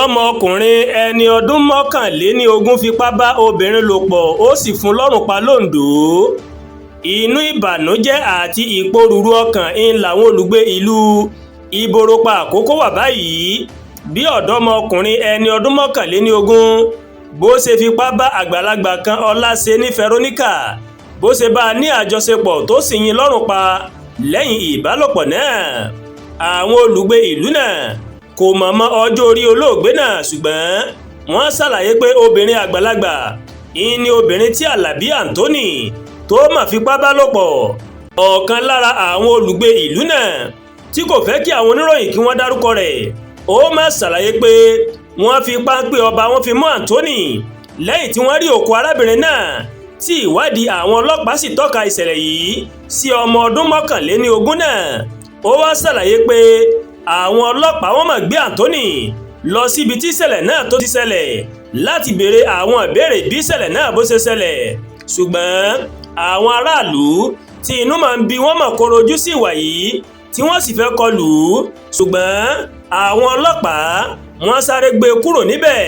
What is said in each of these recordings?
Ọ̀dọ́mọkùnrin ẹni ọdún 21 fipá bá obìnrin lò pọ̀, ó sì fún un lọ́rùn pa lọ́ńdọ̀. Inú ìbànújẹ́ àti ìpòrúurú ọkàn ń làwọn olùgbé ìlú Ìborúpa Àkókò wà báyìí bí ọ̀dọ́mọkùnrin ẹni ọdún 21 bó ṣe fipá bá àgbàlagbà kan, Ọláṣẹ́ní Veronica, bó ṣe bá a ní àjọṣepọ̀ tó sì yín lọ́rùn pa lẹ́yìn ìbálòpọ̀ náà. Àwọn olùgbé ìlú náà kò mọ̀mọ́ ọjọ́ orí olóògbé náà, ṣùgbọ́n wọ́n ṣàlàyé pé obìnrin àgbàlagbà ìní obìnrin tí Alábí Anthony tó mà fipá bá lò pọ̀. Ọ̀kan lára àwọn olùgbé ìlú náà tí kò fẹ́ kí àwọn oníròyìn kí wọ́n dárúkọ rẹ̀, ó má ṣàlàyé pé wọ́n fi páńpẹ́ ọba wọn fi mú Anthony lẹ́yìn tí wọ́n rí òkú arábìnrin náà, tí ìwádìí àwọn ọlọ́pàá sì tọ́ka ìṣẹ̀lẹ̀ yìí sí ọmọ ọdún 21 náà. Ó wá ṣàlàyé pé àwọn ọlọ́pàá wọ́n máa gbé Anthony lọ síbi tí ìṣẹ̀lẹ̀ náà tó ti ṣẹlẹ̀ láti béèrè àwọn ìbéèrè bí ìṣẹ̀lẹ̀ náà bó ṣe ṣẹlẹ̀, ṣùgbọ́n àwọn aráàlú tí inú máa ń bí wọ́n mọ̀ kóró ojú sí ìwà yìí, tí wọ́n sì fẹ́ kọlù ú, ṣùgbọ́n àwọn ọlọ́pàá wọ́n sáré gbé e kúrò níbẹ̀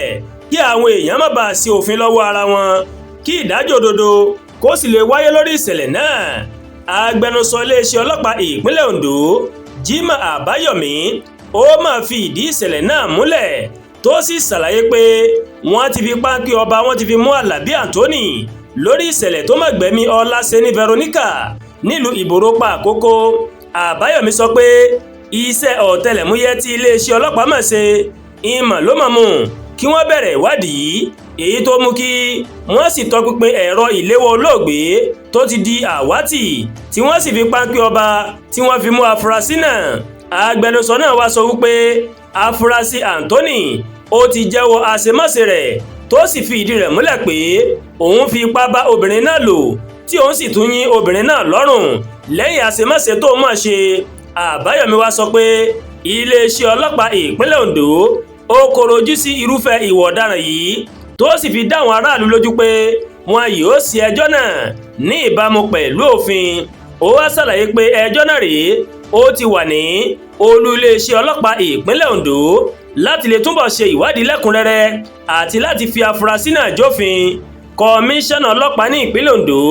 kí àwọn èèyàn má bàa sí òfin lọ́wọ́ ara wọn, kí ìdájọ́ òdodo kó sì lè wáyé lórí ìṣẹ̀lẹ̀ náà. Agbẹnusọ iléeṣẹ́ ọlọ́pàá ìpínlẹ̀ Ondo, Jimoh Àbáyọ̀mí, ó máa fi ìdí ìṣẹ̀lẹ̀ náà múlẹ̀, tó sì ṣàlàyé pé wọ́n ti fi páńpẹ́ ọba wọ́n ti fi mú Alábí Anthony lórí ìṣẹ̀lẹ̀ tó má gbẹ̀mí Ọláṣẹ́ní Veronica nílùú Ìborúpa Àkókò. Àbáyọ̀mí sọ pé iṣẹ́ ọ̀tẹlẹ̀múyẹ́ tí iléeṣẹ́ ọlọ́pàá mọ̀ ṣe ìmọ̀ ló mọ̀ mú kí wọ́n bẹ̀rẹ̀ ìwádìí, èyí tó mú kí wọ́n sì tọpinpin ẹ̀rọ ìléwọ́ olóògbé tó ti di àwátì, tí wọ́n sì fi páńpẹ́ ọba tí wọ́n fi mú afurasí náà. Agbẹnusọ náà wá sọ wípé afurasí Anthony ó ti jẹ́wọ́ àṣemáṣe rẹ̀, tó sì fi ìdí rẹ̀ múlẹ̀ pé òun fi ipá bá obìnrin náà lò, tí òun sì tún yín obìnrin náà lọ́rùn lẹ́yìn àṣemáṣe tó mọ̀ ṣe. Àbáyọ̀mí wá sọ pé iléeṣẹ́ ọlọ́pàá ìpínlẹ̀ Ondo ó kọ̀rọ̀ ojú sí irúfẹ́ ìwà ọ̀daràn yìí, tó sì fi dá àwọn aráàlú lójú pé wọn yóò ṣe ẹjọ́ náà ní ìbámu pẹ̀lú òfin. Ó wá ṣàlàyé pé ẹjọ́ náà rèé, ó ti wà ní olú iléeṣẹ́ ọlọ́pàá ìpínlẹ̀ Ondo láti lè túbọ̀ ṣe ìwádìí lẹ́kùnrẹ́rẹ́ àti láti fi afurasí náà jófin. Kọmíṣánná ọlọ́pàá ní ìpínlẹ̀ Ondo,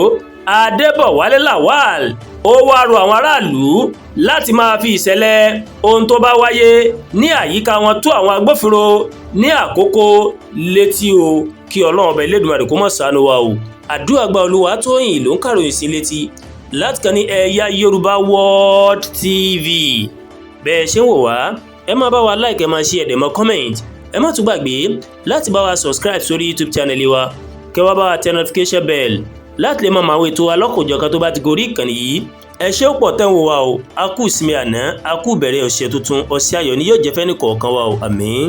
Adébọ̀wálé Lawal, ó wáá rọ àwọn aráàlú láti máa fi ìṣẹ̀lẹ̀ ohun tó bá wáyé ní àyíká wọn tó àwọn agbófinró ní àkókò létí o. Kí Ọlọ́run ọba Elédùmarè kó má ṣàánú wa o. Àdúrà gba. Olúwatóyìn ló ń kàròyìn sí létí láti kàn ní Ẹ̀yà Yorùbá World TV. Bẹ́ẹ̀ ṣe ń wò wá, ẹ máa bá wa like, ẹ máa share, ẹ dẹ̀ máa comment. Ẹ má tún gbàgbé láti bá wa subscribe sórí YouTube channel wa, kẹ́ wá bá wa tẹ notification bell láti lè máa mọ àwọn ètò alọ́kòjọ̀kan tó bá ti gorí ìkànnì yìí. Ẹ ṣé ó pọ̀ tẹ́ ń wò wá o. A kú ìsinmi àná, a kú bẹ̀rẹ̀ ọ̀sẹ̀ tuntun. Ọ̀sẹ̀ ayọ̀ ni yóò jẹ́ fẹ́ni kọ̀ọ̀kan wa o. Àmín.